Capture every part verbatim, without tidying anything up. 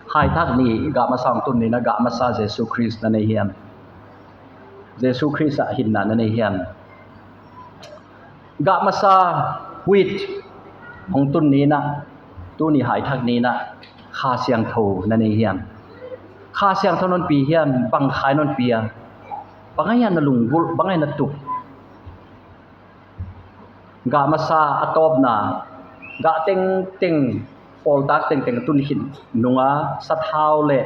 Haithak ni, gah masa hong tun ni in a, gah masa Jesu Khrist na nei hiam? Jesu Khrist a hinna na nei hiam? Gah masa huit hong tun ni in a, tuni haithak ni in a, Kha Siangthou na nei hiam? Kha Siangthou non pi hiam, bang khai non pi a? Bang ahia na lunggulh, bang ahia na tup? Gah masa a tawpna, gah tengteng, pawltak tengteng a tun khin nung a, sathau leh,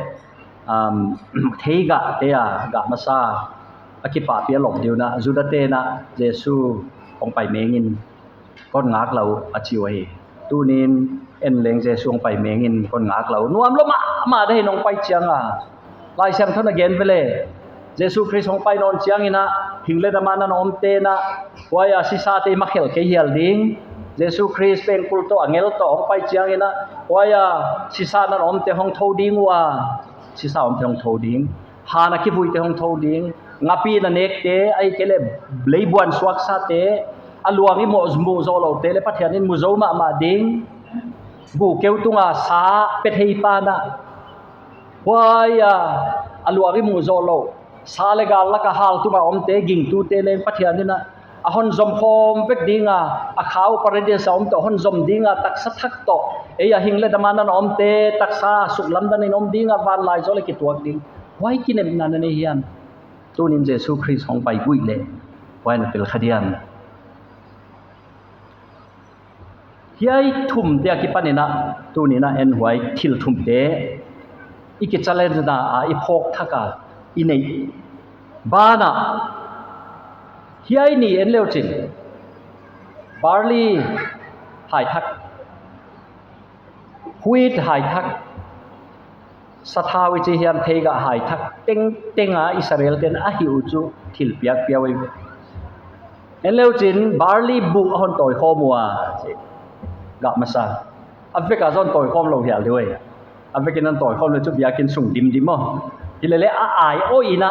um, theigah te a, gah masa a kipahpih a lop ding un a, Juda te'n a, Jesu hong pai meng in, kon ngaklah uh, a chi uh ahi. Tuni'n en leng Jesu hong pai meng in kon ngaklah uh. Nuam lou mahmah ding hi, hong pai chiang a. Laisiangthou in a gen ve leh, Jesu Khrist hong pai nawn chiang in a, hing leh dam a na omte'n a, huai a sisate mah khel kei hial ding. Jesu Khrist pengkul toh angel toh hong pai chiang in a, huai a sisa na omte hong thou ding ua. Sisa omte hong thou ding. Han a kivuite hong thou ding. Ngapi na nekte, ahihkeileh leibuan suaksate, a luang i muh, muh zoh loute leh Pathian in mu zou mahmah ding. Gukeu tung a sa pe thei pa na. Huai a, a luang i muh zoh lou, sa leh gal lak a hal tung a omte, gingtute leng Pathian in a, a hon zom khawm vek ding a, a khau Paradis a omte hon zom ding a, taksa thak toh. Ei a hing leh dam a na omte, taksa suklamdan in om ding a, vanlaizawl ah kituak ding. Huai kinepna na nei hiam? Tuni'n Jesu Khrist hong pai guih leh, huai na tel kha diam? Hiai thumte akipan in a, tuni'n a en huai thil thumte i kichallenge na a, i phawk thak a, i neih ban ah, hiai ni en leu chin, barley haithak, wheat haithak, sathau i chi hiam, theigah haithak tengteng a Israel te'n a hih uh chu thilpiak pia uh ahi. En leu chin, barley buh a hon tawi khawm ua, chi. Gah masa. A vek a zong tawi khawm lou hial ding uh ahi. A vek in a tawi khawm leh chu biakin sung dimdim maw. Hileleh a ai aw in a,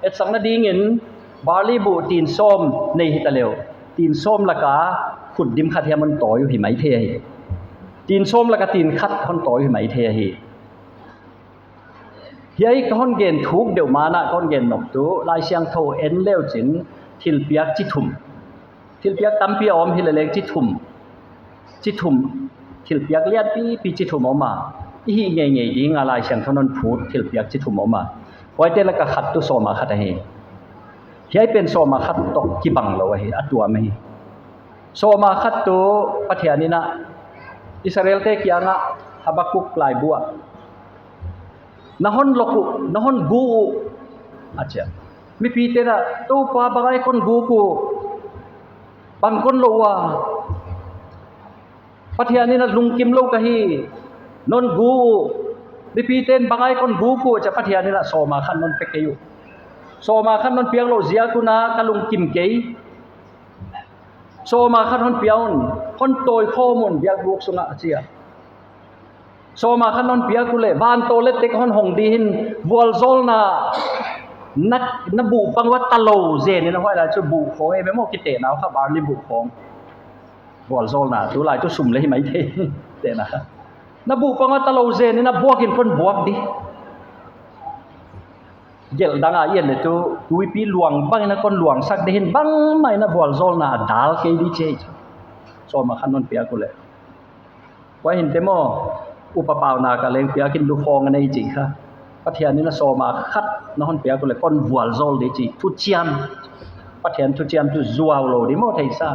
etsakna ding in, barley buh tin sawm nei hita leh, tin sawm lak a khut dim khat hiam hon tawi uh hi maithei ahi. Tin sawm lak a tin khat hon tawi uh hi maithei ahi. Hiai ka hon gen thuk deuh ma in a, ka hon gen nop tuh, Laisiangthou en leu chin, thilpiak chi thum. Thilpiak tampi a om hileleng chi thum. Chi thum. Thilpiak lianpipi chi thum om a. I hih ngeingei ding a Laisiangthou in a hon phut thilpiak chi thum om a. Huaite lak a khat tuh sawm a khat ahi. Hiai pen sawm a khat toh kibang lou ahi, a tuam ahi. Sawm a khat tuh Pathian in a Israelte kiang ah Habakuk laibu ah, "Na hon lok uh, na hon guk uh," a chi a. Mipite'n a, "Toupa, bang ahia kon guk uh? Bang kon lou ua?" Pathian in a, "Lungkim lou ka hi, non guk uh." Mipite'n, "Bang ahia kon guk uh?" a chi a. Pathian in a, "Sawm a khat non pe kei uh. Sawm a khat non piak louh ziak un a ka lungkim kei. Sawm a khat hon pia un, hon tawi khawm un biakbuk sung ah," a chi a. "Sawm a khat non piak uleh, van tawlette ka hon hong ding hi, vualzawlna, na, na buh pang uah ta lou zen in a," huai lai chu buh khawng, ei meh maw, kitehna uh kha, barley buh khawng. Vualzawlna, tulai chu sum leh hi maithei. Tehna kha. "Na buh pang uah ta lou zen in a buak in kon buak di. Gelh dang a i et leh tuh, tuipi luang bang in a kon luangsak ding hi, bangmah in a vualzawlna dal kei di," chi. "Sawm a khat non piak uleh." Huai hinte maw, upa pauna ka leng piak in lukhawng a nei chi kha. Pathian in a, "Sawm a khat na hon piak uleh kon vualzawl di," chi. Thuchiam. Pathian thuchiam tuh zuau lou di maw, theisa.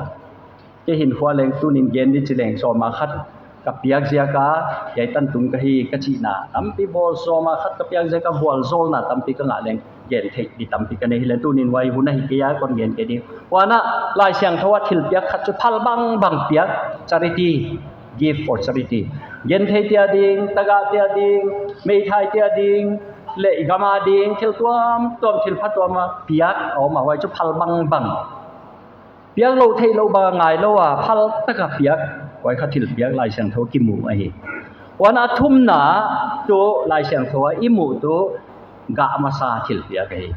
Kei hinkhua leng tuni'n gen di chi leng, sawm a khat ka piak ziak a hiai tan tung ka hi ka chihna tampi bawl, sawm a khat ka piak ziak a vualzawlna tampi ka ngah leng, gen theih di tampi ka nei hi leh, tuni'n huai hun ahi kei a kon gen kei ding. Huan a, Laisiangthou ah thilpiak khat chu phal bangbang piak, charity, give for charity. Gentheite a ding, tagahte a ding, meithaite a ding, leh i gam a ding, thil tuamtuam, thil phatuam a piak a om a, huai chu phal bangbang. Piak louh theih louh bang a ngai lou a, phal tak a piak, huai kha thilpiak Laisiangthou kimu ahi. Huan a thumna tuh Laisiangthou a i muh tuh gah masa thilpiak ahi.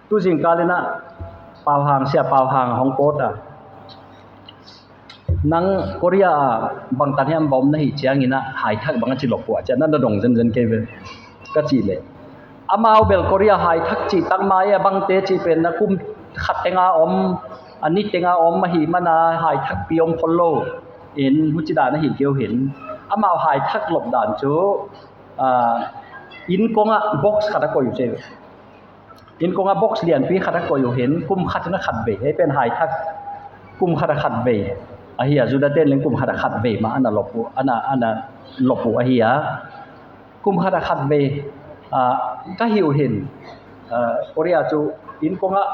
Tu zingkal in a Pauhang, Sia Pauhang hong pawt a, Nang Korea a bangtan hiam bawm na hih chiangin a haithak bang a chi lop ua, chia na na dong zenzen kei ve ka chih leh. Amau bel Korea haithak chih tak mai a bangte chih pen na kum khat teng a om, a ni teng a om ahihman a haithak pi om khollou. In huchi dan a hi kei uh hin. Amau haithak lop dan chu, ah, inn kong a box khat a koih uh chi. Inn kong a box lianpi khat a koih uh hin, kum khat in a khat vei, hiai pen haithak kum khat a khat vei. Ahi a, Juda ten leng kum khat a khat vei mah ana lop uh, ana, ana lop uh ahi a. Kum khat a khat vei, ah, ka hih uh hin, ah, Korea chu inn kong a,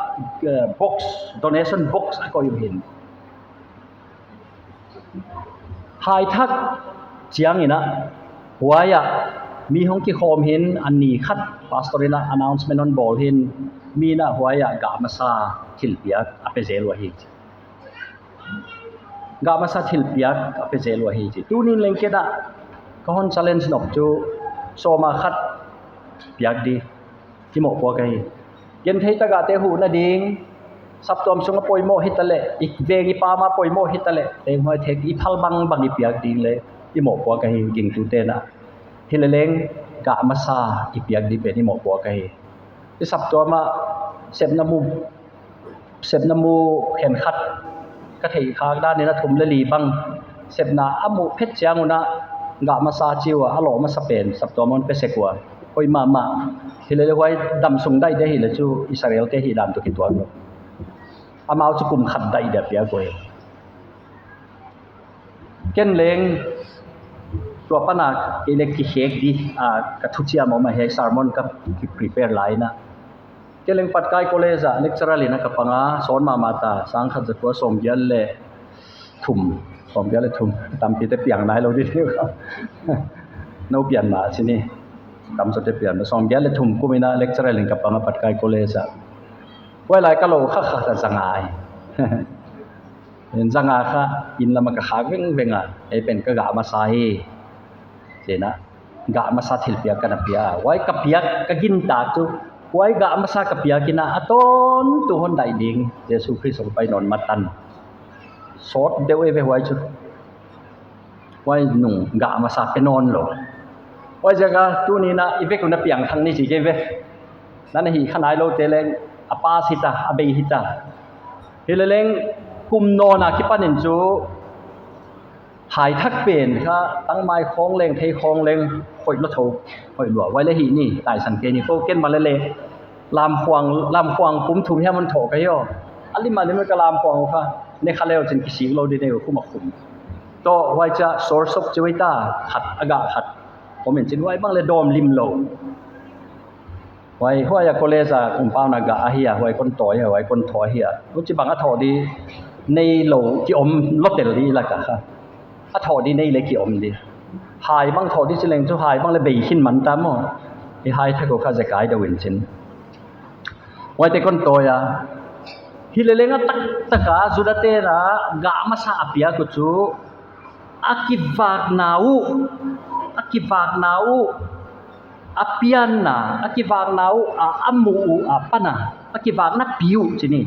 eh, box, donation box a koih uh hin. Haithak chiangin a, huai a mi hong kikhawm hin, a ni khat pastor in a announcement hon bawl hin, mi in a huai a gah masa thilpiak a pe zel uh ahi. Gah masa thilpiak a pe zel uh ahi chi. Tuni'n leng ken a ka hon challenge nop chu, sawm a khat piak di i mohpuak ahi. Genthei tak a te huhna ding, saptuam sung a poimoh hitaleh, i veng i pam a poimoh hitaleh, tenghuai thek i phal bangbang i piak ding leh i mohpuak ahi, gingtute'n a. Hileleng gah masa i piak di pen i mohpuak ahi. I saptuam a sepna mu, sepna mu khenkhat ka theih khak dan in a thum leh li bang sepna a muh phet chiang un a gah masa chi ua, a lawh masa pen saptuam ah hon pe sek ua, hoih mahmah. Hileleh huai damsung daih dia hileh chu Israel te hihdan toh kituak lou. Amau chu kum khat daih dia piak uh. Ken leng tua pan a kei leng kikhek di, ah, ka thuchiam om a, hiai sermon ka ki prepare lai in a. Ken leng Patkai College a lecturer in a ka pang a, sawn mahmah ta, sang khat za kua sawmgiat leh thum, sawmgiat leh thum, tampite piang nailou di. Nou pian mah chi ni, tamzawte pian mah, sawmgiat leh thum kum in a lecturer in ka pang a Patkai College a. Huai lai ka lou kha kha ka za nga. Inn za nga kha, inn lam a ka khak vengveng a, ei pen ka gah masa hi. Chi in a, gah masa thilpiak ka na pia. Huai ka piak, ka gintak chu, huai gah masa ka piak in a, a tawntung hon daih ding, Jesu Khrist hong pai nawn ma tan. Sawt deuh eive huai chu. Huai nung gah masa pe nawn lou. Huaiziak a tuni'n a i vek un a piangthak ni chi kei ve. Na na hih kha nailou te leng a pass hita, a bei hita. Hileleng kum nawn a kipan in chu haithak pen kha tangmai khawng leng, thei khawng leng, hoih lua tho, hoih lua. Huai leh hih ni, taisan kei ni ko, ken mah leh leh. Lamkhuang, lamkhuang kum thum hiam hon thoh ka hi aw. A lim a lim ka lamkhuang uh kha. Ne kha leh uh chin kisik lou di ne uh kum a kum. Toh huai chia sawr sop chi uh ta, khat a gah khat. Kum in chin huai bang leh dawm lim lou. Huai, huai a college a kum pau in a gah ahi a, huai kon tawi a, huai kon thoh ahi a. Huchibang a thoh di neilou ki om lou tel di la ka kha. A thoh di nei leh ki om di. Hai bang thoh di chi leng chu hai bang leh bei khin man ta maw. I haithak uh kha zekai deuh in chin. Huaite kon tawi a. Hileleng a taktak a Juda te'n a gah masa a piak uh chu, a kivakna uh, a kivakna uh, a pianna, a kivakna uh, a, a muh uh, a pan a, a kivakna pi uh chi ni.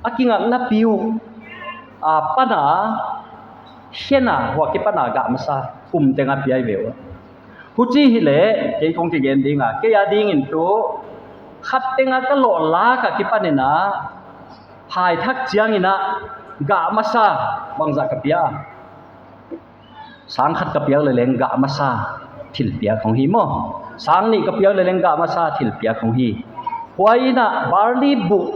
A kingakna pi uh, a pan a, hiai a, huai akipan a gah masa kum teng a pia ve ua. Huchi hileh, kei kon kigen ding a, kei a ding in tu, khat teng a ka lawh lak a kipan in a, haithak chiang in a, gah masa bangzah ka pia. Sang khat ka piak leleng gah masa thilpiak hong hi maw. Sang nih ka piak leleng gah masa thilpiak hong hi. Huai in a barley buh,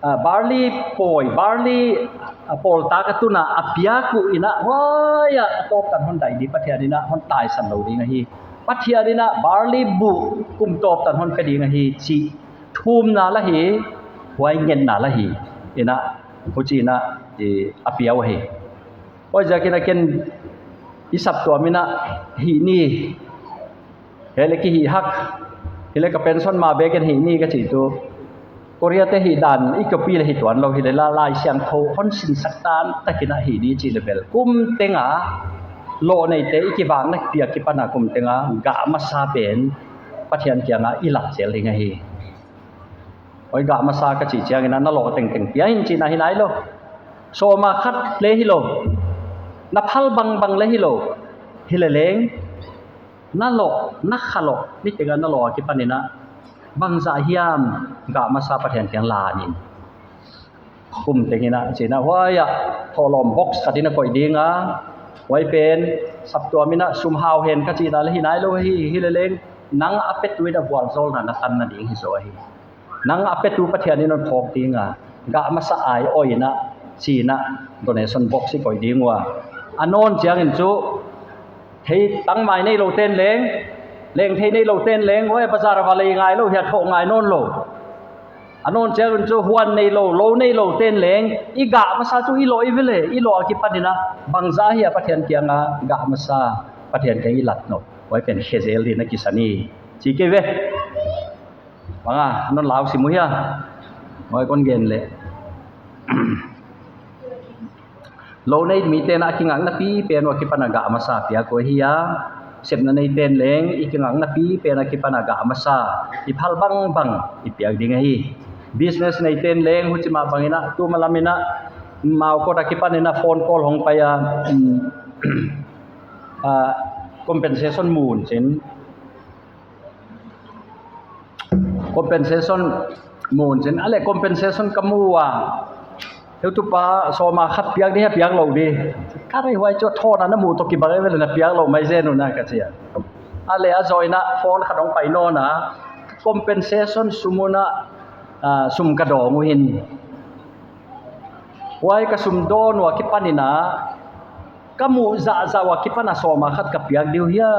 ah, barley pawi, barley, ah, pawl tak a tun a, a piak uh in a, huai a, a tawp tan hon daih di Pathian in a, hon taisan lou ding ahi. Pathian in a, barley buh kum tawp tan hon pe ding ahi, chi thumna la hi, huai ngetna la hi. In a, huchi in a, i, a pia uh ahi. Huaiziak in a ken i saptuam in a hih ni. Hileleh ki hih hak. Hileleh ka pension mah bek in hih ni ka chi tu. Korea te hih dan i copy leh hi tuan lou hileleh Laisiangthou hon sinsak tan tak in a hih ni chi leh bel. Kum teng a lawh neite i kivakna pi a kipan a kum teng a gah masa pen Pathian kiang a i lak zel ding ahi. Huai gah masa ka chih chiang in a na lawh tengteng pia in chihna hi nailou. Sawma khat le hilou, na phal bangbang le hilou, hileleng na loh, na kha loh, niteng a na loh akipanin a, bangzah hiam gah masa Pathian kiang lan in. Kum tengin a, chih in a, huai ah thohlawm box khat in a koih ding a, huai pen saptuam in a sum hau hen ka chihna le hi nailou hi, hileleng nang a petu in a vualzawlna na tanna ding hi zaw hi. Nang a petu Pathian in hon phawk ding a, gah masa ai awi in a, chih in a, donation box i koih ding ua. A nawn chiangin chu, thei tangmai neilou ten leng, leng thei neilou ten leng, huai bazar a va lei ngailou hia thoh ngai nawnlou. A nawn chiangin chu huan neilou, lou neilou ten leng, i gah masa chu i loh i ve le, i loh akipanin a, bangzah hia Pathian kiang a gah masa Pathian kiang i lat nop, huai pen khe zel ding na kisa ni. Chih kei ve. Bang a, non lau sim uh hia. Huai kon gen le. Lou nei miten a kingakna pipen uh akipan a gah masa piak uh ahi a. Sepna nei ten leng, i kingakna pipen a kipan a gah masa, i phal bangbang i piak ding ahi. Business nei ten leng, huchi mah bangin a, tuma lamin a, mau kot akipanin a phone call hong pai a, um, ah, compensation mun chin. Compensation mun chin, a le compensation ka mu a, heutupa sawma khat piak di hia, piak lou di. Ka rei, huai chu thona na mu toh kibang e, vele na piak lou mai zen un a ka chi a. A le a zoh in a phone khat hong pai nawn a, compensation sum un a, ah, sum ka dawng uh hin. Huai ka sum dawn uh akipanin a, ka muh zahzah uh akipan a sawma khat ka piak di uh hia,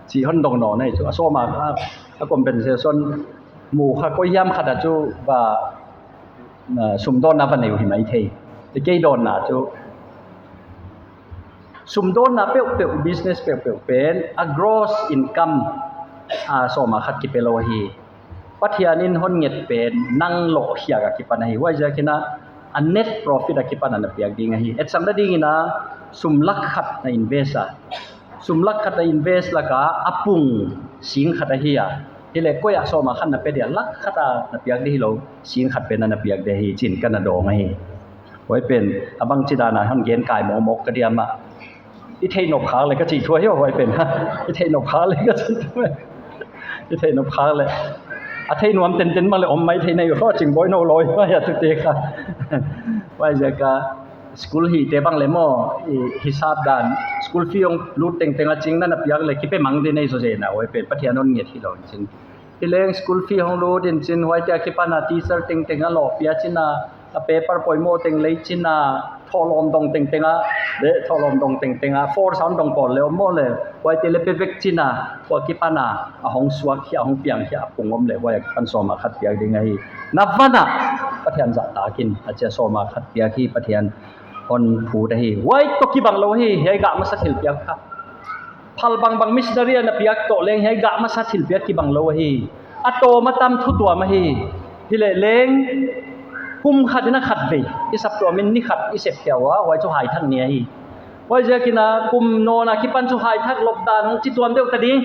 chih hon dong nawn ahi chu. A sawma khat, a compensation mu kha koi hiam khat a chu va, ah, sum dawnna va nei uh hi maithei. I kei dawnna chu, sum dawnna peuhpeuh, business peuhpeuh pen a gross income a sawma khat kipe lou hi. Pathian in hon nget pen nang loh khiak akipan ahi. Huaiziakin a, a net profit akipan a na piak ding ahi. Etsakna dingin a, sum lakh khat na invest a, sum lakh khat na invest laka a pung sing khat ahi a. Hileh koi ah sawma khat na pe dia, lakh khat a na piak di hilou, sing khat pen a na piak di ahi, chih in ka na dawng ahi. Huai pen, a bangchi dan a hon gen kai mawkmawk ka diam a. I theih nop khak le ka chih thu ahi, huai pen. I theih nop khak le ka chih thu. I theih nop khak le. A theih nuam tenten bang le om maithei na hi, kho ching boi nou loi, huai a tute kha. Huaiziak a school hihte bang le maw, i hisap dan. School fee hong lut tengteng a ching na na piak le kipe mang di na hi zaw zen a, huai pen Pathian hon nget hilou chin. Hileng school fee hong lut in chin, huaite akipan a teacher tengteng a loh pia chin a, a paper poimoh teng lei chin a, thohlawm dong tengteng a, de thohlawm dong tengteng a, force a hon dong pawl le om maw le, huaite le pe vek chin a, huai akipan a, a hong suak khia, a hong piang khia, a pung om le, huai akipan sawma khat piak ding ahi. Na van a, Pathian zahtak in, a chia sawma khat piak hi, Pathian hon phut ahi. Huai toh kibang lou hi, hiai gah masa thilpiak kha. Phal bangbang missionary a na piak toh leng hiai gah masa thilpiak kibang lou ahi. A tawm a tam thu tuam ahi. Hileleng kum khat in a khat vei, i saptuam in ni khat i sep khia ua, huai chu haithak ni ahi. Huaiziakin a kum nawn a kipan chu haithak lop dan hong chi tuam deuh ta ding.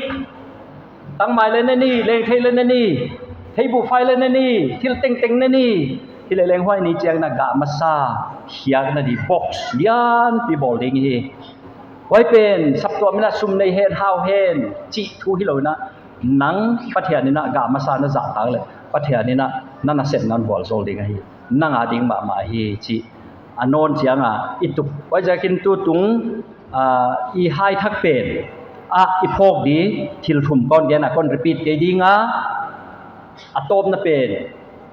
Tangmai le na ni, lengthei le na ni, theibuhfai le na ni, thil tengteng na ni. Hileleng huai ni chiang na gah masa khiakna di box lianpi bawl ding hi. Huai pen saptuam in a sum nei hen, hau hen chih thu hilou in a, nang Pathian in a gah masa na zahtak le, Pathian in a na nasepna hon vualzawl ding ahi. Nang a ding mahmah ahi chih a nawn chiang a i tup. Huaiziakin tutung, ah, i haithak pen a i phawk di thil thum kon gen a, kon repeat kei ding a. A tawpna pen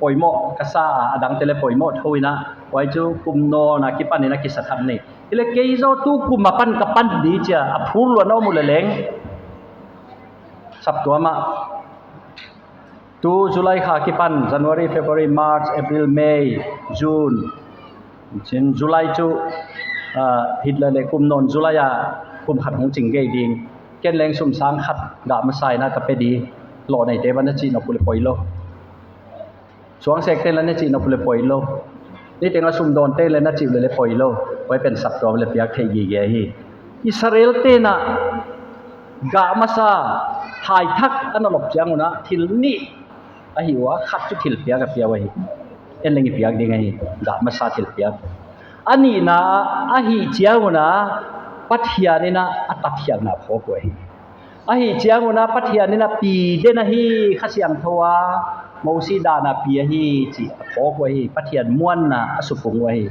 poimoh ka sa a, a dangte le poimoh thou in a, huai chu kum nawn a kipan in a kisa tham ni. Hileh kei zaw tu kum apan ka pan di chia a phur lua na om uleh leng, saptuam ah tu July kha kipan, January, February, March, April, May, June, chin July chu, ah, hitleh le kum nawn July a kum khat hong ching gei ding. Ken leng sum sang khat gah masa in a ka pe di, loh neite ban a chih nop uleh poi lou. Suangsekte le na chih nop uleh poi lou. Niteng a sum dawnte le na chih uleh le poi lou. Huai pen saptuam le piak theih gige hi. Israel te'n a gah masa haithak a na lop chiang un a thil nih ahi ua, khat chu thilpiak a pia uh ahi. En leng i piak ding ahi, gah masa thilpiak. A nihna ah, ahih chiang un a Pathian in a a tatkhiakna phawk uh ahi. Ahih chiang un a Pathian in a pi den ahi, Kha Siangthou a Mosi dan a pi ahi chih a phawk uh ahi. Pathian muanna a supung uh ahi.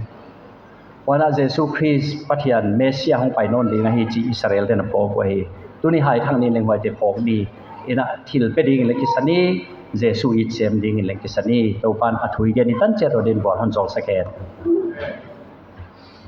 Huan a Jesu Khrist Pathian Messia hong pai nawn ding ahi chih Israel te'n a phawk uh ahi. Tuni hai thang ni leng huaite phawk ni. In a thil pe ding in leng kisa ni, Jesu it sem ding in leng kisa ni. Toupa'n a thu i gen i tan chiat uh din vual hon zawlsak hen.